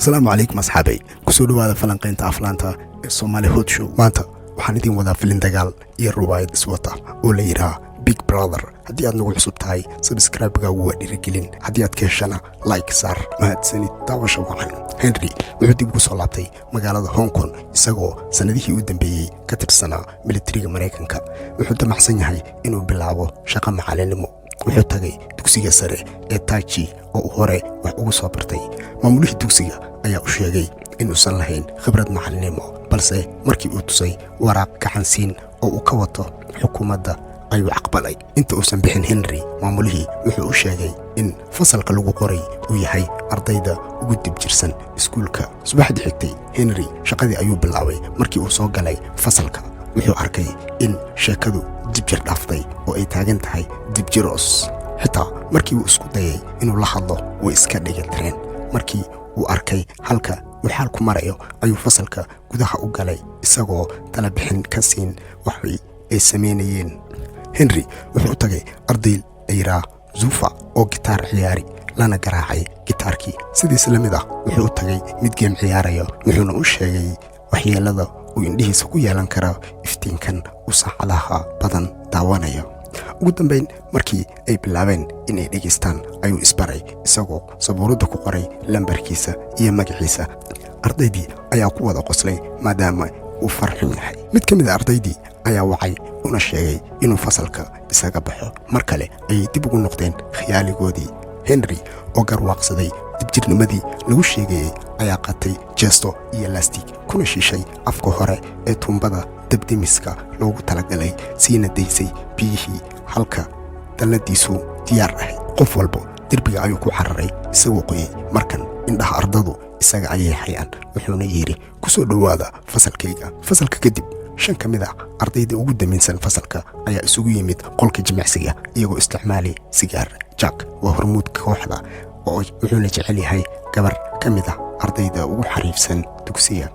Asalaamu calaykum asxaabay, kusoo dhowaada falanqaynta aflaanta ee Soomaali Hot Show. Maanta waxaan idin wadaa filin dagaal iyo ruwaayad iswata oo la yidhaha Big Brother. Haddii aad nagu cusub tahay, subscribe-gaagu waa dhiirigelin. Haddii aad ka heshana, like saar. Mahadsanid, daawasha wacan. Henry wuxuu dib ugu soo laabtay magaalada Hong Kong, isagoo sannadihii u dambeeyey ka tirsanaa militariga Maraykanka. Wuxuu damacsan yahay inuu bilaabo shaqo macalinimo. Wuxuu tagay dugsiga sare ee Taji oo uu hore wax ugu soo bartay. Maamulihii dugsiga ayaa u sheegay inuusan lahayn khibrad macalinimo, balse markii uu tusay waraaq gacansiin oo uu ka wato xukuumadda ayuu aqbalay. Inta uusan bixin Henry, maamulihii wuxuu u sheegay in fasalka lagu qoray uu yahay ardayda ugu dibjirsan iskuulka. Subaxdii xigtay Henry shaqadii ayuu bilaabay. Markii uu soo galay fasalka, wuxuu arkay in sheekadu dibjir dhaaftay oo ay taagan tahay dibjiros. Xitaa markii uu isku dayay inuu la hadlo, way iska dhiga tireen. Markii uu arkay halka uu xaalku marayo, ayuu fasalka gudaha u galay, isagoo tala bixin ka siin waxay ay samaynayeen. Henry wuxuu u tagay arday la yidhaah Zufa oo gitaar ciyaari, lana garaacay gitaarkii. Sidiis la mid ah wuxuu u tagay mid game ciyaarayo, wuxuuna u sheegay waxyeelada uu indhihiisa ku yeelan karo iftiinkan uu saacadaha badan daawanayo. Ugu dambayn, markii ay bilaabeen inay dhegaystaan, ayuu isbaray, isagoo sabuuradda ku qoray lambarkiisa iyo magaciisa. Ardaydii ayaa ku wada qoslay maadaama uu farxun yahay. Mid ka mid a ardaydii ayaa wacay una sheegay inuu fasalka isaga baxo. Mar kale ayay dib ugu noqdeen khiyaaligoodii. Henry oo garwaaqsaday dibjirnimadii lagu sheegayey ayaa qatay jeesto iyo lastig, kuna shishay afka hore ee tuumbada dabdemiska loogu talagalay, siina daysay biyihii halka dalladiisu diyaar ahayd. Qof walba derbiga ayuu ku cararay isagoo qoyay. Markan indhaha ardadu isaga ayay hayaan, wuxuuna yidhi, "Ku soo dhowaada fasalkayga." Fasalka kadib, shan ka mid a ardayda ugu daminsan fasalka ayaa isugu yimid qolka jimicsiga, iyagoo isticmaalay sigaar. Jack waa hormuudka kooxda oo wuxuuna jecel yahay gabar ka mid ah ardayda ugu xariifsan dugsiga.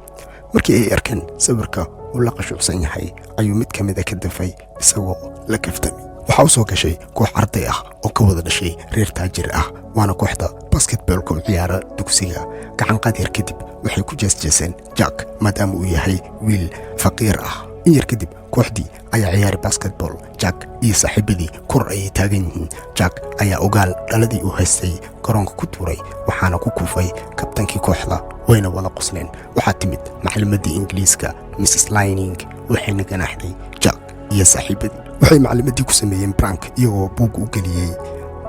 Markii ay arkeen sawirka uu la qashuucsan yahay, ayuu mid ka mida ka dafay isagoo la kaftami. Waxaa u soo gashay koox arday ah oo ka wada dhashay reer taajir ah, waana kooxda basketballka u ciyaara dugsiga. Gacanqaad yar kadib, waxay ku jeesjeeseen Jack maadaama uu yahay wiil faqiir ah. In yar kadib, kooxdii ayaa ciyaari basketball. Jack iyo saaxiibadii kor ayay taagan yihiin. Jack ayaa ogaal dhaladii uu haystay garoonka ku tuuray, waxaana ku kufay kabtankii kooxda, wayna wada qosleen. Waxaa timid maclimadii Ingiliiska, Mrs Lining, waxayna ganaaxday Jack iyo saaxiibadii. Waxay maclimadii ku sameeyeen prank, iyagoo buugga u geliyey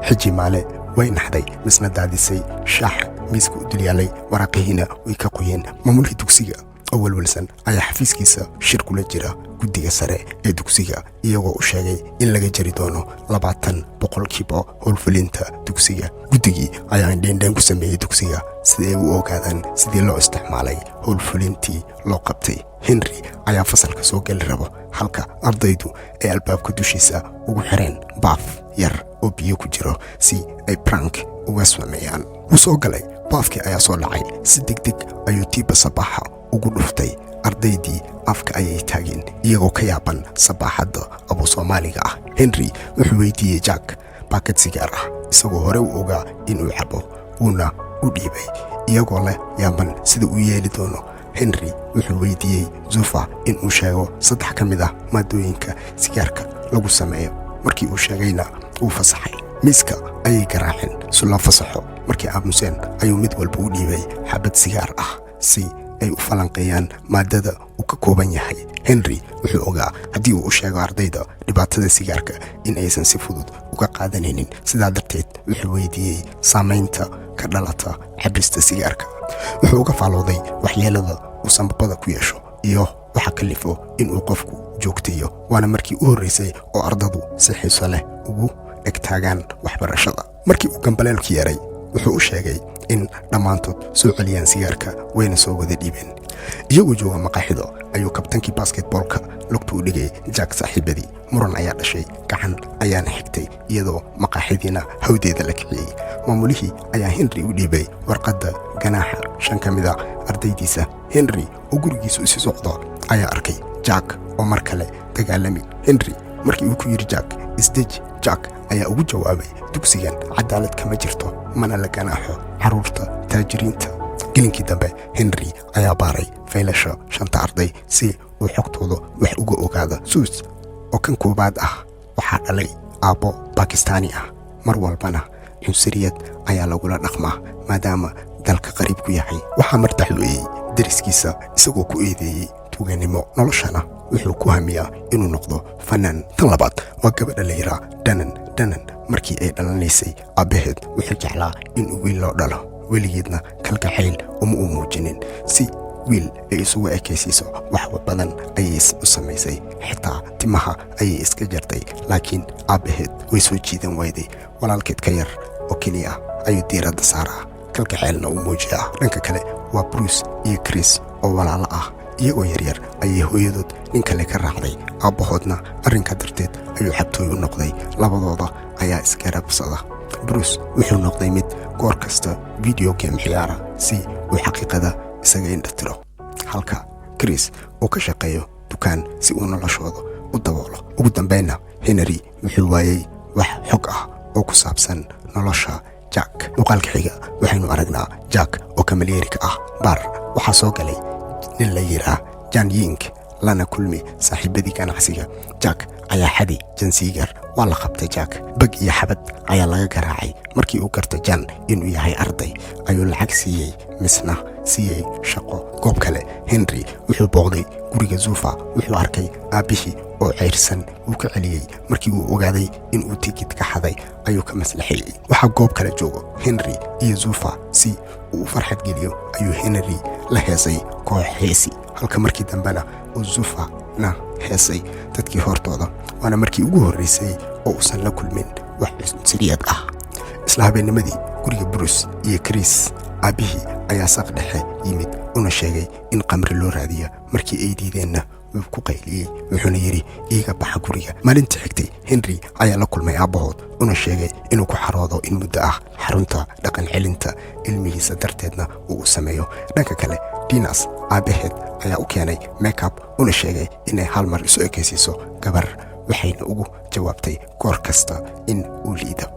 xijimaale. Way naxday, misna daadisay shaax miiska u dulyaalay, waraaqihiina way ka qoyeen. Maamulkii dugsiga oo welwelsan ayaa xafiiskiisa shir kula jira guddiga sare ee dugsiga, iyagoo u sheegay in laga jari doono 20% howlfulinta dugsiga. Guddigii ayaa indheendheen ku sameeyey dugsiga sida ay u ogaadaan sidii loo isticmaalay howlfulintii loo qabtay. Henry ayaa fasalka soo geli rabo, halka ardaydu ay albaabka dushiisa ugu xireen baaf yar oo biyo ku jiro si ay prank uga sameeyaan. Wuu soo galay, baafkii ayaa soo dhacay. Si deg deg ayuu tiiba sabaaxa ugu dhuftay. Ardaydii afka ayay taageen, iyagoo ka yaaban sabaaxadda abuu Soomaaliga ah. Henry wuxuu weydiiyey Jack baakad sigaar ah, isagoo hore u ogaa inuu cabo, wuuna u dhiibay, iyagoo leh yaaban sida uu yeeli doono. Henry wuxuu weydiiyey Zufa inuu sheego saddex ka mid ah maadooyinka sigaarka lagu sameeyo. Markii uu sheegayna, wuu fasaxay. Miiska ayay garaaceen si loo fasaxo. Markii aamuseen, ayuu mid walba u dhiibay xabad sigaar ah si ay u falanqeeyaan maadada uu ka kooban yahay. Henry wuxuu ogaa haddii uu u sheego ardayda dhibaatada sigaarka in aysan si fudud uga qaadanaynin. Sidaa darteed wuxuu weydiiyey saamaynta ka dhalata cabista sigaarka. Wuxuu uga faalooday waxyeelada uu sambabada ku yeesho iyo waxa kalifo inuu qofku joogtayo. Waana markii u horraysay oo ardadu si xiiso leh ugu dhegtaagaan waxbarashada. Markii uu gambaleelku yeeray, wuxuu u sheegay in dhammaantood soo celiyaan sigaarka, wayna soo wada dhiibeen. Iyagoo jooga maqaaxido, ayuu kabtankii basketboolka lugta u dhigay Jack saaxiibadii. Muran ayaa dhashay, gacan ayaana xigtay, iyadoo maqaaxidiina hawdeeda la kiciyey. Maamulihii ayaa Henry u dhiibay warqadda ganaaxa shan ka mid a ardaydiisa. Henry oo gurigiisu isi socdo ayaa arkay Jack oo mar kale dagaalami. Henry markii uu ku yidhi, "Jack, isdeji," Jack ayaa ugu jawaabay, "Dugsigan cadaalad kama jirto, mana la ganaaxo carruurta taajiriinta." Gelinkii dambe Henry ayaa baaray faylasha shanta arday si uu xogtooda wax uga ogaado. Suus oo kan koowaad ah waxaa dhalay aabbo Bakistaani ah, mar walbana cunsuriyad ayaa lagula dhaqmaa maadaama dalka qariib ku yahay. Waxaa mar dacweeyey deriskiisa isagoo ku eedeeyey tuuganimo, noloshana wuxuu ku hamiyaa inuu noqdo fanaan. Tan labaad waa gabadha la yiraa Danan. Danan markii ay dhalanaysay aabbaheed wuxuu jeclaa inuu wiil loo dhalo, weligeedna kalgacayl uma uu muujinin. Si wiil ay isugu ekaysiiso wax badan ayay u samaysay, xitaa timaha ayay iska jartay, laakiin aabbaheed way soo jiidan wayday. Walaalkeed ka yar oo keliya ayuu diiradda saaraa, kalgaceylna u muujiyaa. Dhanka kale waa Bruce iyo Chris oo walaalo ah. Iyagoo yaryar ayay hooyadood nin kale ka raacday, aabbahoodna arrinka darteed ayuu xabtooy u noqday. Labadooda ayaa isgarabsada. Bruce wuxuu noqday mid goor kasta video game ciyaara si uu xaqiiqada isaga indhatiro, halka Chris uu ka shaqeeyo dukaan si uu noloshooda u daboolo. Ugu dambaynna Henry wuxuu waayey wax xog ah oo ku saabsan nolosha Jack. Muuqaalka xiga waxaynu aragnaa Jack oo kamalyeerika ah baar. Waxaa soo galay nin la yiraa Jan Ying, lana kulmi saaxiibadii ganacsiga. Jack ayaa xadi jansiigar. Waa la qabtay Jack, bag iyo xabad ayaa laga garaacay. Markii uu garta Jan inuu yahay arday ayuu lacag siiyey, misna siiyey shaqo. Goob kale Henry wuxuu booqday guriga Zufa. Wuxuu arkay aabbihii oo ceyrsan, wuu ka celiyey. Markii uu ogaaday inuu tikid ka xaday ayuu ka maslaxeeyey. Waxaa goob kale joogo Henry iyo Zufa. Si uu u farxad geliyo ayuu Henry la heesay koox heesi, halka markii dambena uu Zufa na heesay dadkii hortooda. Waana markii ugu horreysay oo uusan la kulmin wax cunsuriyad ah. Isla habeennimadii guriga Bruce iyo Chris, aabbihii ayaa saq dhexe yimid una sheegay in qamri loo raadiya. Markii ay diideenna wuu ku qayliyey, wuxuuna yidhi, "Iiga baxa guriga." Maalintii xigtay Henry ayaa la kulmay aabbahood una sheegay inuu ku xaroodo in muddo ah xarunta dhaqan celinta ilmihiisa darteedna uu u sameeyo. Dhanka kale Dinas aabbaheed ayaa u keenay makeup una sheegay inay hal mar isu ekaysiiso gabar, waxayna ugu jawaabtay goor kasta in uu liido.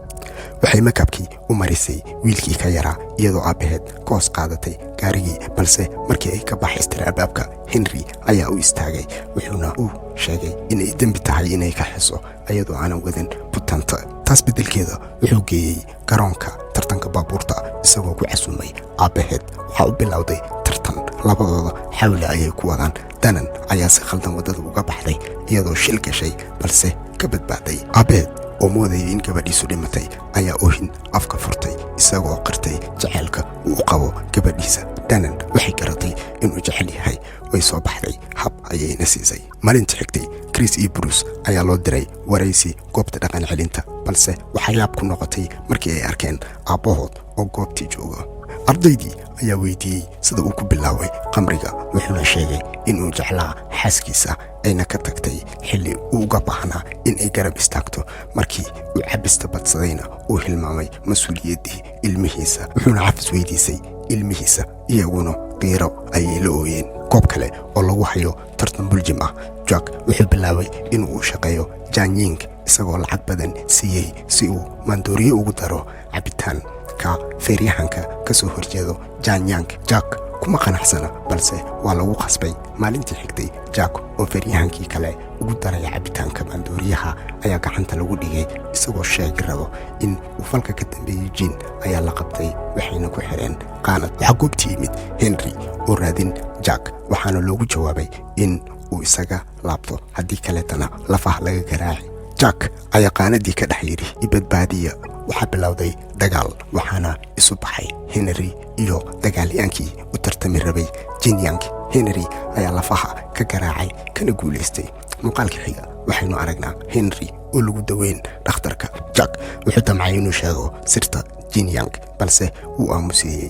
Waxay makeupkii u marisay wiilkii ka yaraa iyadoo aabbaheed ka hoos qaadatay gaarigii, balse markii ay ka baxaystira albaabka Henry ayaa u istaagay, wuxuuna u sheegay inay dembi tahay inay ka xiso iyadoo aanan wadan butanta. Taas beddelkeeda wuxuu geeyey garoonka tartanka baabuurta isagoo ku casuumay aabbaheed. Waxaa u bilowday tartan, labadooda xawli ayay ku wadaan. Danan ayaa si khaldan waddada uga baxday iyadoo shil gashay, balse ka badbaaday. Aabbaheed oo moodayay in gabadhiisu dhimatay ayaa oohin afka furtay isagoo qirtay jaceylka uu u qabo gabadhiisa. Danan waxay garatay inuu jecel yahay, way soo baxday, hab ayayna siisay. Maalinta xigtay Chris iyo Bruce ayaa loo diray waraysi goobta dhaqan celinta, balse waxaa yaab ku noqotay markii ay arkeen aabbahood oo goobtii jooga. Ardaydii ayaa weydiiyey sida uu ku bilaabay qamriga, wuxuuna sheegay inuu jeclaa xaaskiisa ayna ka tagtay xilli uu uga baahnaa in ay garab istaagto. Markii uu cabista badsadayna uu hilmaamay mas-uuliyaddii ilmihiisa, wuxuuna cafis weydiisay ilmihiisa, iyaguna qiiro ayay la ooyeen. Goob kale oo lagu hayo tartan buljim ah, Jack wuxuu bilaabay inuu u shaqeeyo Janying isagoo lacag badan siiyey si uu maandooriye ugu daro cabitaanka feeryahanka ka soo horjeedo Janyang. Jack kuma qanacsana, balse waa lagu khasbay. Maalintii xigtay Jack oo feeryahankii kale ugu daraya cabitaanka maandooriyaha ayaa gacanta lagu dhigay isagoo sheegi rabo in uu falka ka dambeeyey. Jin ayaa la qabtay, waxayna ku xireen qaanad. Waxaa goobtii yimid Henry oo raadin Jack, waxaana loogu jawaabay in uu isaga laabto, haddii kaleetana lafaha laga garaaci. Jack ayaa qaanadii ka dhex yidhi, "Ibadbaadiya." Waxaa bilowday dagaal, waxaana isu baxay Henry iyo dagaalyaankii u tartami rabay Jinyang. Henry ayaa lafaha ka garaacay kana guulaystay. Muuqaalka xiga waxaynu aragnaa Henry oo lagu daweyn dhakhtarka. Jack wuxuu damcay inuu sheego sirta Jinyang, balse wuu aamuseeyey.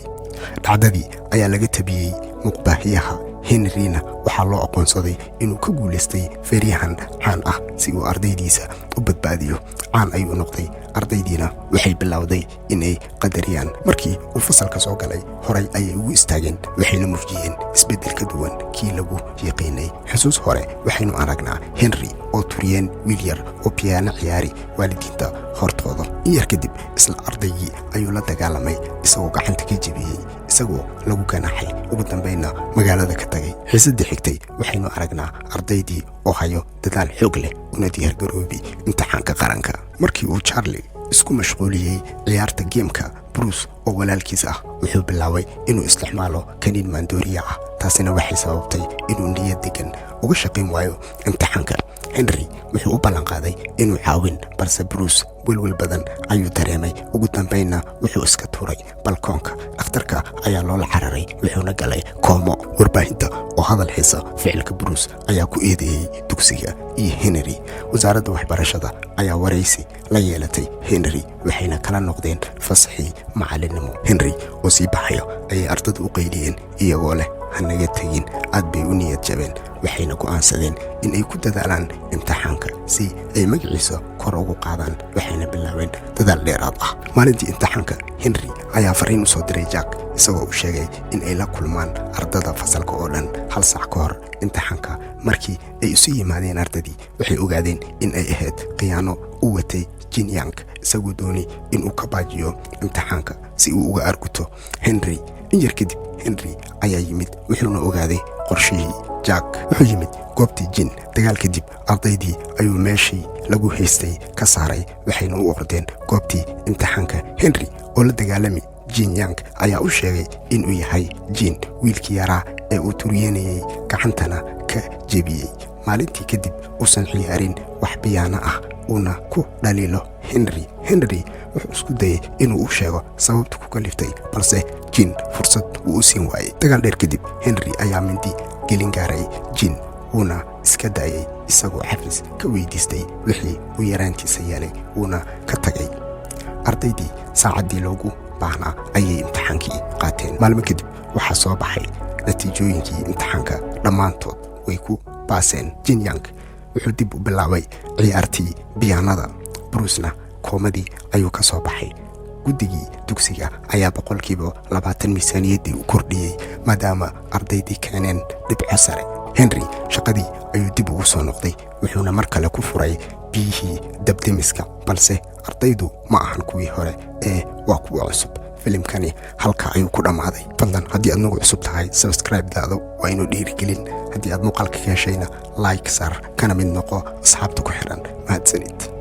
Dhacdadii ayaa laga tabiyey muqbaahiyaha, Henryna waxaa loo aqoonsaday inuu ka guulaystay feeryahan caan ah si uu ardaydiisa u badbaadiyo. Caan ayuu noqday. Ardaydiina waxay bilowday inay qadariyaan. Markii uu fasalka soo galay, horay ayay ugu istaageen, waxayna muujiyeen isbeddel ka duwan kii lagu yiqiinay. Xusuus hore waxaynu aragnaa Henry oo turiyeen wiil yar oo piano ciyaari waalidiinta hortooda. In yar kadib isla ardaygii ayuu la dagaalamay, isagoo gacanta ka jebiyey, isagoo lagu ganaxay, ugu dambaynna magaalada ka tagay. Xiisadii xigtay waxaynu aragnaa ardaydii oo hayo dadaal xoog leh una diyaargaroobi imtixaanka qaranka. Markii uu Charlie isku mashquuliyey ciyaarta game-ka, Bruce oo walaalkiis ah wuxuu bilaabay inuu isticmaalo kaniin maandooriya ah. Taasina waxay sababtay inuu niyad degan uga shaqayn waayo imtixaanka. Henry wuxuu u ballanqaaday inuu caawin, balse Bruce welwel badan ayuu dareemay. Ugu dambaynna wuxuu iska tuuray balkoonka. Dhakhtarka ayaa loola cararay, wuxuuna galay koomo. Warbaahinta oo hadal xiisa ficilka Bruce ayaa ku eedeeyey dugsiga iyo Henry. Wasaaradda waxbarashada ayaa waraysi la yeelatay Henry, waxayna kala noqdeen fasaxii macalinimo. Henry oo sii baxayo ayay ardadu u qayliyeen iyagoo leh, "Hanaga tegin." Aad bay u niyad jabeen, waxayna go'aansadeen in ay ku dadaalaan imtixaanka si ay magaciisa kor ugu qaadaan, waxayna bilaabeen dadaal dheeraad ah. Maalintii imtixaanka, Henry ayaa fariin u soo diray Jack, isagoo u sheegay in ay la kulmaan ardada fasalka oo dhan hal saac ka hor imtixaanka. Markii ay isu yimaadeen ardadii, waxay ogaadeen in ay ahayd khiyaano u watay Jinyang, isagoo doonay inuu ka baajiyo imtixaanka si uu uga arguto Henry. In yar kadib Henry ayaa yimid, wuxuuna ogaaday qorshihii Jack. Wuxuu yimid goobtii Jin. Dagaal kadib ardaydii ayuu meeshii lagu haystay ka saaray, waxayna u ordeen goobtii imtixaanka. Henry oo la dagaalami Jin Yang ayaa u sheegay inuu yahay Jin, wiilkii yaraa ee uu turiyanayay gacantana ka jebiyey. Maalintii kadib uusan ciyaarin wax piano ah, uuna ku dhaliilo Henry. Henry wuxuu isku dayey inuu u sheego sababta ku kaliftay, balse Jin fursad wuu u siin waayey. Dagaal dheer kadib Henry ayaa mindi gelin gaaray Jin, wuuna iska daayey, isagoo xafis ka weydiistay wixii uu yaraantiisa yeelay, wuuna ka tagay. Ardaydii saacaddii loogu baahnaa ayay imtixaankii qaateen. Maalmo kadib waxaa soo baxay natiijooyinkii imtixaanka. Dhammaantood way ku baaseen. Jinyang wuxuu dib u bilaabay ciyaartii piano-da, Brucena koomadii ayuu ka soo baxay. Guddigii dugsiga ayaa 20% miisaaniyaddii u kordhiyey, maadaama ardaydii keeneen dhibco sare. Henry shaqadii ayuu dib ugu soo noqday, wuxuuna mar kale ku furay biyihii dabdemiska, balse ardaydu ma ahan kuwii hore ee waa kuwa cusub. Filimkani halka ayuu ku dhammaaday. Fadlan, haddii aad nagu cusub tahay, subscribe daado waa inuu dhiirigelin. Haddii aad muuqaalka ka heshayna, like saar, kana mid noqo asxaabta ku xidhan. Mahadsanid.